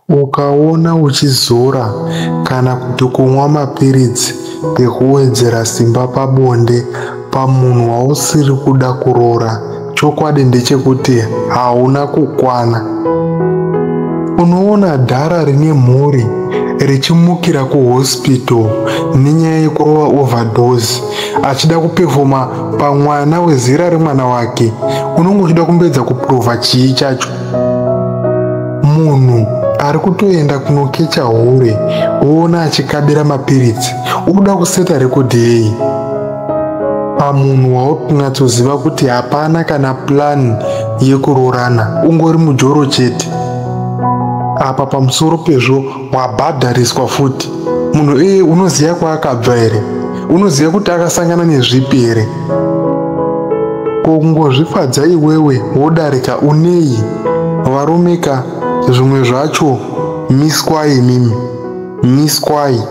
Ukaona uchizora kana kuti kumwa mapiritsi ekuwedzera simba pabonde pamunhu wausiri kuda kuroora, chokwadi ndechekuti hauna kukwana. Unoona dhara rine mhuri richimukira kuhospital nenyaya yekurova overdose achida kupefoma pamwana wezera remwana wake. Unenge uchida kumbedza kupuruvha chii chacho? Munhu ari kutoenda kunokecha hure woona achikabira mapiritsi, ukuda kuseta rekodhi yei? Pamunhu waunatsoziva kuti hapana kana plan yekuroorana, ungori mujoro chete. Apa pamusoro pezvo wabhadhariswa futi. Munhu iyeye unoziva kwaakabva here? Unoziva kuti akasangana nezvipi here? Ko kungozvifadza iwewe wodarika unei? Varume ka, zvimwe zvacho miswai imimi, miswai.